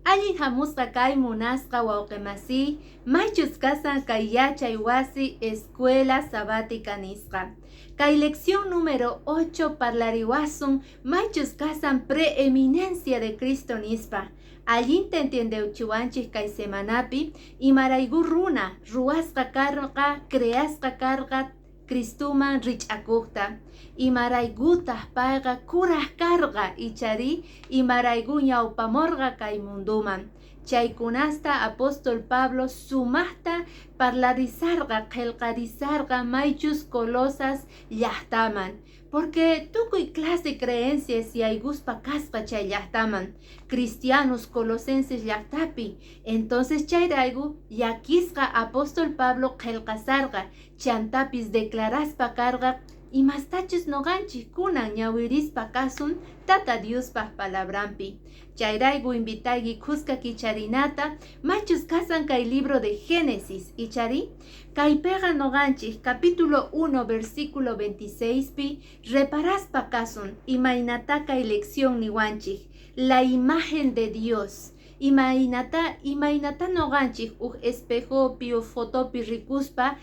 Allin hamusqa kay munasqa wawqimasiy, maychus kasan kay yachay wasi Escuela Sabática nisqa. Kay lección número 8 parlariwasun maychus kasan preeminencia de Cristo nispa. Allinta entiendeuchiwanchik kay semanapi imarayku runa ruwasqa karqa, creasqa karqa Cristoman rich'akuqta. Imaraykutaq payqa kuraq karqa ichari imarayku ñawpamurqa kay munduman. Chaykunasta apóstol Pablo sumaqta parlarisarqa, qillqarisarqa maychus Colosas llaqtaman. Porque tukuy clase creencias yaykuspa kasqa chay llaqtaman. Cristianos colosenses llaqtapi. Entonces chayrayku llakisqa apóstol Pablo qillqasarqa, chantapis declaraspa karqa imastachus noqanchik kunan ñawirispa kasun Tata Diospaq palabranpi. Chayrayku invitayki kuska kicharinata maychus kasan kay libro de Génesis ichari kaypiqa noqanchik capítulo 1 versículo 26 pi reparaspa kasun imaynata kay lección niwanchik la imagen de Dios. Imaynata imaynata noqanchik uj espejopi o fotopi rikuspa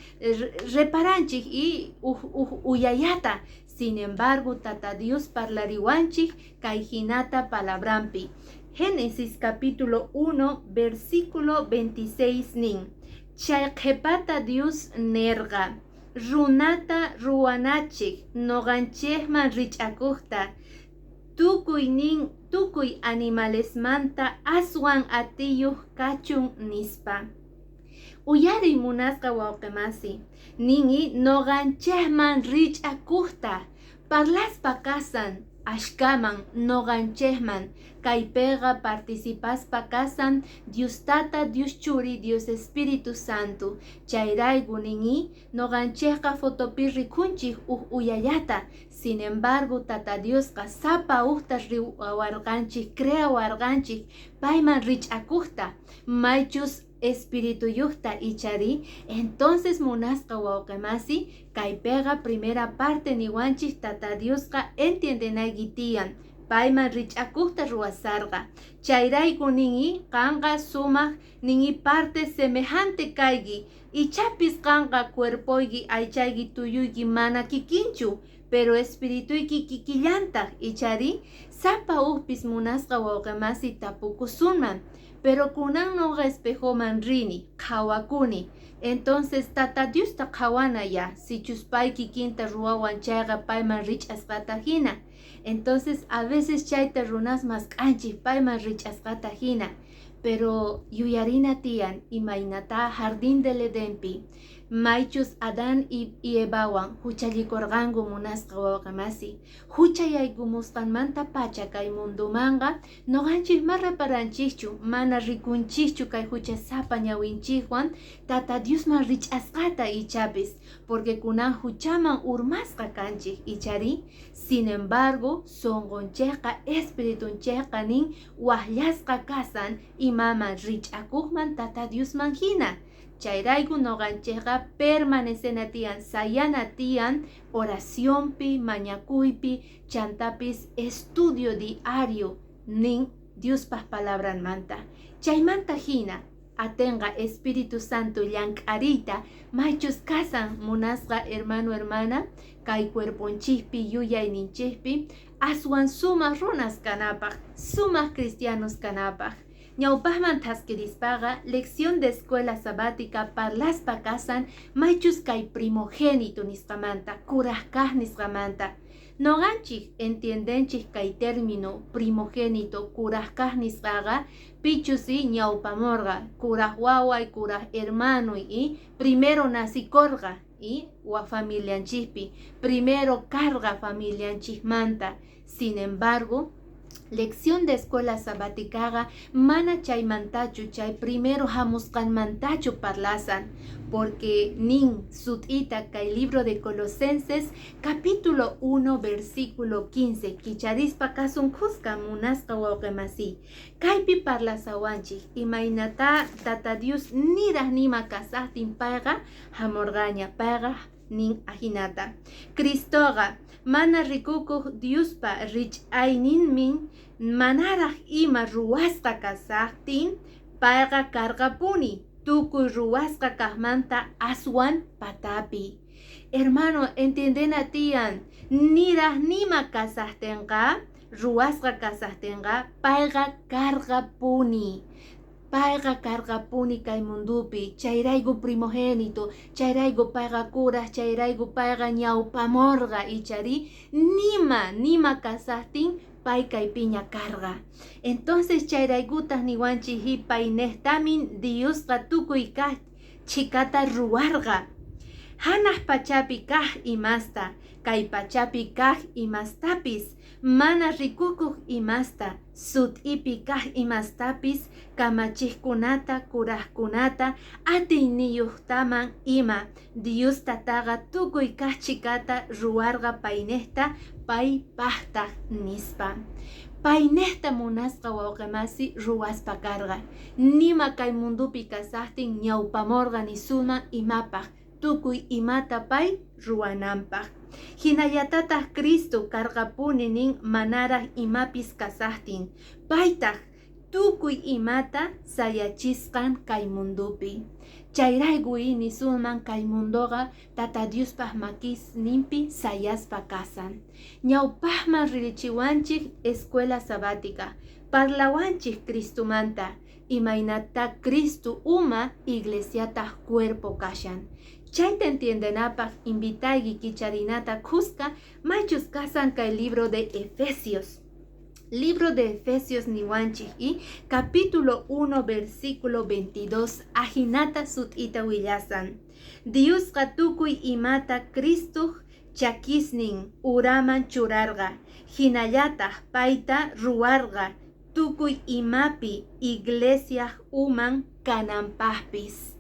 reparanchik y uj uj uyayata. Sin embargo, Tata Dios parlariwanchik kay hinata palabranpi. Génesis capítulo 1 versículo 26 nin. Chay qhepata Dios nerqa runata ruwanachik noqanchikman rich'akuqta tukuy nin tukuy animalesmanta aswan atiyuq kachun nispa. Uyariy munasqa wawqimasi, nini noqanchikman rich'akuqta parlaspa kasan ashkaman noqanchikman kaypiqa participaspa kasan Dios Tata, Dios Churi, Dios Espíritu Santo. Chayrayku nini noqanchikqa fotopi rikunchik uj uyayata. Sin embargo, Tata Diosqa sapa ujta riwawarqanchik, creawarqanchik payman rich'akuqta, maychus espirituyuqta ichari. Entonces munasqa wawqimasi, kaypiqa primera parte niwanchik Tata Diosqa entiendenayki tiyan payman rich'akuqta ruwasarqa. Chayrayku nini qanqa sumaq nini parte semejante kayki ichapis qanqa cuerpoyki aychayki tuyuyki mana kikinchu, pero espirituyki kikillantaq ichari. Sapa ujpis munasqa wawqimasi tapukusunman, pero kunan noqa espejoman rini qhawakuni, entonces Tata Diosta qhawana ya sichus pay kikinta ruwawan chayqa payman rich'asqata hina. Entonces a veces chayta runas mask'anchik payman rich'asqata hina, pero yuyarina tiyan imaynata jardín del Edenpi maychus Adán y Evawan huchallikurqanku munasqa wawqimasi. Huchayaykumusqanmanta pacha kay mundumanqa noqanchik ma reparanchikchu, mana rikunchikchu kay huchasapa ñawinchikwan Tata Diosman rich'asqata ichapis, porque kunan huchaman urmasqa kanchik ichari. Sin embargo, sunqunchikqa espiritunchikqa nin waqllasqa kasan imaman rich'akuqman Tata Diosman hina. Chayrayku noqanchikqa permanecena tiyan, sayana tiyan oracionpi, mañakuypi, chantapis estudio diario nin Diospaq palabranmanta. Chaymanta hina atenqa Espíritu Santo llank'ariyta maychus kasan munasqa hermano hermana kay cuerponchikpi yuyayninchikpi aswan sumaq runas kanapaq, sumaq cristianos kanapaq. Ñawpaqman thaskirispaqa lección de escuela sabática parlaspa kasan maychus kay primogénito nisqamanta, kuraq kaq nisqamanta. Noqanchik entiendenchik kay término primogénito kuraq kaq nisqaqa pichusi ñawpamurqa kuraq waway, kuraq hermanoy y primero nacikurqa y wa familianchikpi primero karqa familianchikmanta. Sin embargo, lección de escuela sabáticaqa mana chaymantachu chay primero hamusqanmantachu parlasan, porque nin sut'ita kay libro de Colosenses capítulo 1 versículo 15 kicharispa kasun kuska munasqa wawqimasi. Kaypi parlasawanchik imaynata Tata Dios niraq nima kasaqtin payqa hamurqaña, payqa Nin ajinata: Cristoqa mana rikukuq Diospa rich'ayninmin, manaraq ima ruwasqa kasaqtin payqa karqapuni tukuy ruwasqa kaqmanta aswan patapi. Hermano, entiendena tiyan, niraq nima kasaqtinqa, ruwasqa kasaqtinqa, payqa karqapuni. Payqa karqapuni kay mundupi, chayrayku primogénito, chayrayku payqa kuraq, chayrayku payqa ñawpamorqa, ichari nima kasaqtin pay kaypiña karqa. Entonces chayraykutaq niwanchik paynejtamin Diosqa tukuy kaq chhikata ruwarqa. Hanaq pachapi kaq imasta, kay pachapi kaq imastapis, mana rikukuq imasta, sut'ipi kaq imastapis, kamachiqkunata, kuraqkunata, atiyniyuqtaman ima, Dios tataqa tukuy kaq chhikata ruwarqa paynejta, paypaqtaq, nispa. Paynejta, munasqa wawqimasi, ruwaspa karqa. Nima kay mundupi kasaqtin ñawpamorqa nisunman imapaq tukuy imata pay ruwananpaq. Hinallatataq Cristo karqapuni nin manaraq imapis kasaqtin. Paytaq tukuy imata sayachisqan kay mundupi. Chayrayku nisunman kay mundoqa Tata Diospaq makisninpi sayaspa kasan. Ñawpaqman ririchiwanchik escuela sabática, parlawanchik Cristomanta, imaynata Cristo uma, iglesiataq cuerpo kashan. Chayta entiendenapaq invitayki kicharinata kuska maychus kasan kay libro de Efesios. Libro de Efesios niwanchik y capítulo 1 versículo 22 ajinata sut'ita willasan. Diosqa tukuy imata Cristuq chakisnin uraman churarqa, hinallataq payta ruwarqa tukuy imapi iglesiaq uman kananpaqpis.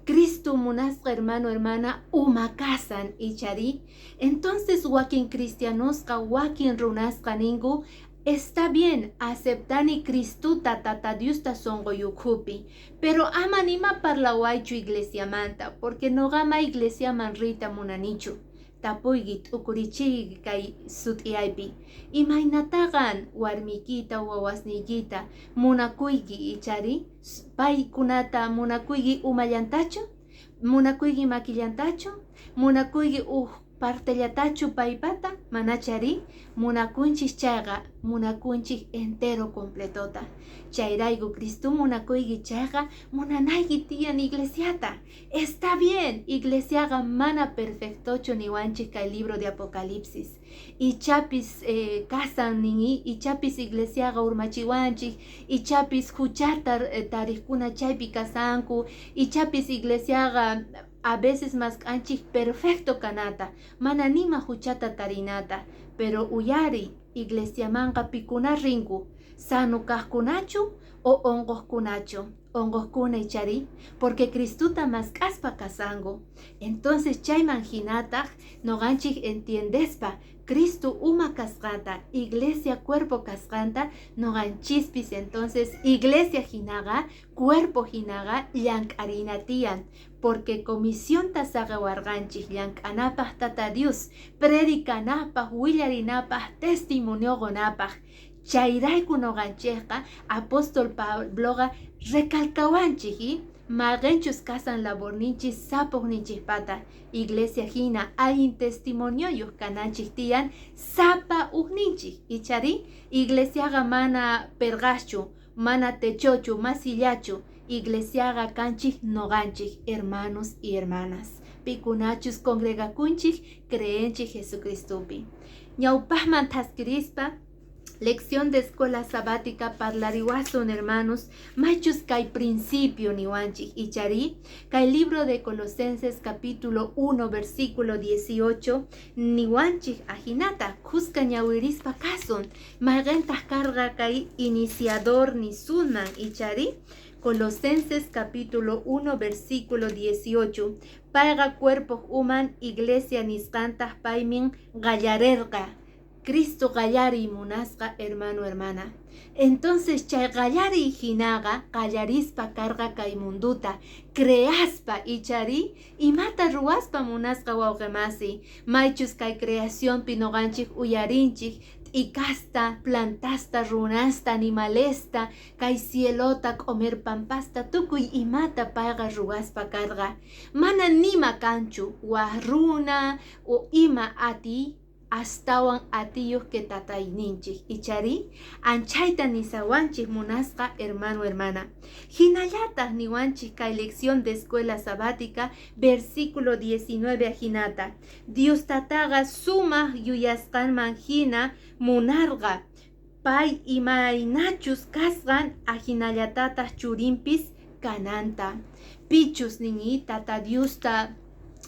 Cristo, munasqa hermano, hermana, uma kasan, ichari. Entonces wakin cristianosqa, wakin runasqa ninku: "Está bien, aceptani Cristuta, Tata Diosta sonqoyukhupi, pero ama nima parlawaychu iglesiamanta, porque noqama iglesiaman riyta munanichu." Tapuyki, t'ukurichiyki kay sut'iyaypi. Imaynataqan warmiykita, wawasniykita munakuyki, ichari? Paykunata munakuyki umallantachu? Munakuyki makillantachu? Munakuyki uj partellatachu paypata? Manachari? Munakunchik chayqa, munakunchik entero, completota. Chayrayku Cristo munakuyki chayqa, munanayki tiyan iglesiata. Está bien, iglesiaqa mana perfectochu niwanchik kay libro de Apocalipsis. Ichapis kasan nin, ichapis iglesiaqa urmachiwanchik, ichapis huchata tariqkuna chaypi kasanku, ichapis iglesiaqa a veces mask'anchik perfecto kanata, mana nima huchata tarinata, pero uyari, iglesiamanqa pikuna rinku, sano kaqkunachu o unquqkunachu? Unquqkuna, ichari? Porque Cristuta mask'aspa kasanku. Entonces chayman hinataq noqanchik entiendespa Cristo uma kasqanta, iglesia cuerpo kasqanta, noqanchispis entonces iglesia hinaqa, cuerpo hinaqa llank'arina tiyan, porque comisionta saqewarqanchik llank'anapaq Tata Dios, predicanapaq, willarinapaq, testimonio qunapaq. Chayrayku noqanchikqa apóstol Pabloqa recalcawanchik mayqinchus kasan laborninchik sapuqninchikpata. Iglesia hina allin testimonioyuq kananchik tiyan sapa ujninchik, ichari? Iglesiaqa mana perqaschu, mana techochu, masillachu. Iglesiaqa kanchik noqanchik, hermanos y hermanas, pikunachus congregakunchik, creenchik Jesucristopi. Ñawpaqman thaskirispa, lección de escuela sabática parlariwasun, hermanos, maychus kay principio niwanchik, ichari? Kay libro de Colosenses capítulo 1 versículo 18 niwanchik ajinata, kuska ñawirispa kasun, mayqintaq karqa kay iniciador nisunman, ichari? Colosenses capítulo 1 versículo 18: payqa cuerpo uman, iglesia nisqantaq paymin qallarerqa. Cristo qallariy, munasqa hermano, hermana. Entonces chay qallariy hinaqa qallarispa karqa kay munduta creaspa, ichari imata ruwaspa, munasqa wawqimasi? Maychus kay creacionpi noqanchik uyarinchik t'ikasta, plantasta, runasta, animalesta, kay cielota, q'omer pampasta, tukuy imata payqa ruwaspa karqa. Mana nima kanchu waj runa o ima atiy astawan atiyuq que tatayninchik, ichari? Anchayta nisawanchik, munasqa hermano, hermana. Hinallataq niwanchik kay lección de escuela sabática, versículo 19, ajinata: Dios tataqa sumaq yuyasqanman hina munarqa pay imaynachus kasqan ajinallatataq churinpis kananta. Pichus nini tata Diosta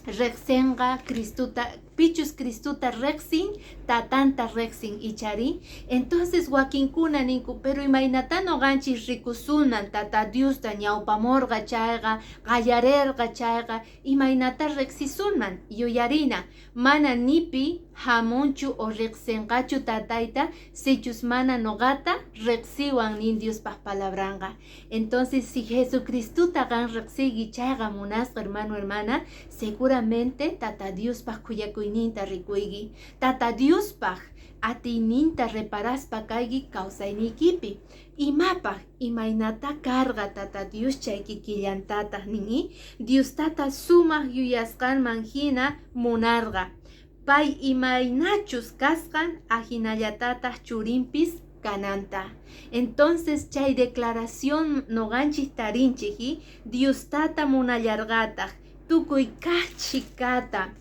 riqsinqa Cristuta, pichus Cristuta riqsin, tatanta riqsin, ichari? Entonces wakinkuna ninku: "Pero imaynata noqanchik rikusunan tata Diosta? Ñawpamurqa chayqa, qallarirqa chayqa, imaynata riqsisunman?" Yuyarina, mana nipi hamunchu o riqsinqachu tatayta sichus mana noqata riqsiwan, nin Diospaq palabranqa. Entonces, si Jesucristuta qan riqsiyki chayqa, munasqa hermano, hermana, seguramente tata Diospaq khuyakuyninta rikuyki, tata Diospaq atiyninta reparaspa kayki kawsayniykipi. Imapaq imaynata karqa tata Dios chay kikillantataq nini? Dios tata sumaq yuyasqanman hina munarqa pay imaynachus kasqan ajinallatataq churinpis kananta. Entonces chay declaración noqanchik tarinchik: Dios tata munallarqataq tukuy kaq chhikata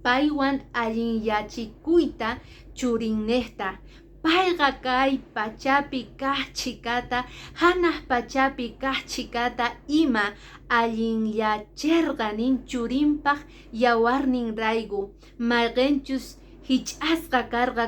paywan allinyachikuyta churinniqta. Payqa kay pachapi kaq chhikata, hanaq pachapi kaq chhikata ima allinyachirqa, nin, churinpaq yawarninrayku, mayqinchus hich'asqa karqa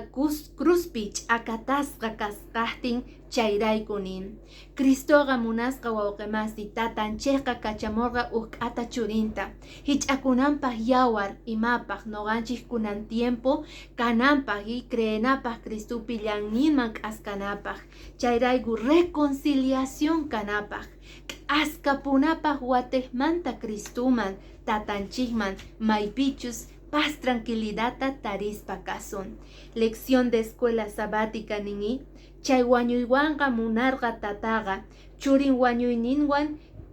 cruzpi ch'akatasqa kasqaqtin chayrayku, nin. Cristoqa, munasqa wawqimasi, tatanchikqa kachamurqa huk k'ata churinta hich'akunanpaq yawar. Imapaq? Noqanchik kunan tiempo kananpaq y creenapaq Cristupi, llanninman k'askanapaq. Chayrayku reconciliación kanapaq, k'askapunapaq watiqmanta Cristuman, tatanchikman, maypichus paz, tranquilidadta tarispa kasun. Lección de escuela sabática nini: chay wañuywanqa munarqa tataqa churin wañuyninwan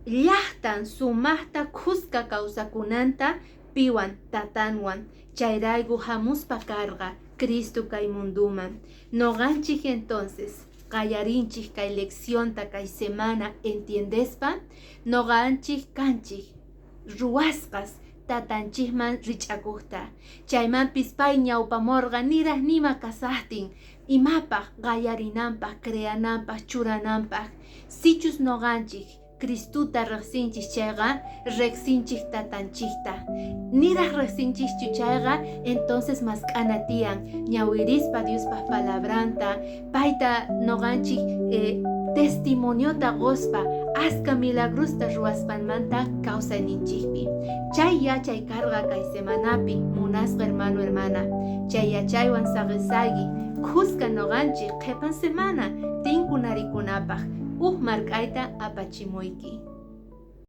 llaqtan sumaqta khuska kawsakunanta. Piwan? Tatanwan. Chayrayku hamuspa karqa Cristo kay munduman. Noqanchik entonces qallarinchik kay leccionta kay semana entiendespa noqanchik kanchik ruwasqas tatanchikman rich'akuqta. Chaymanpis pay ñawpamurqa niraq nima kasaqtin. Imapaq? Qallarinanpaq, creananpaq, churananpaq. Sichus noqanchik Cristuta riqsinchik chayqa, riqsinchik tatanchikta. Niraq riqsinchikchu chayqa, entonces mask'ana tiyan ñawirispa Diospaq palabranta, payta noqanchik testimoniota quspa aska milagrosta ruwasqanmanta kawsayninchikpi. Chay yachay karqa kay semanapi, munasqa hermano, hermana. Chay yachaywan saqisayki. Khuska noqanchik qhipan semana tinkunarikunapaq uj mark'ayta apachimuyki.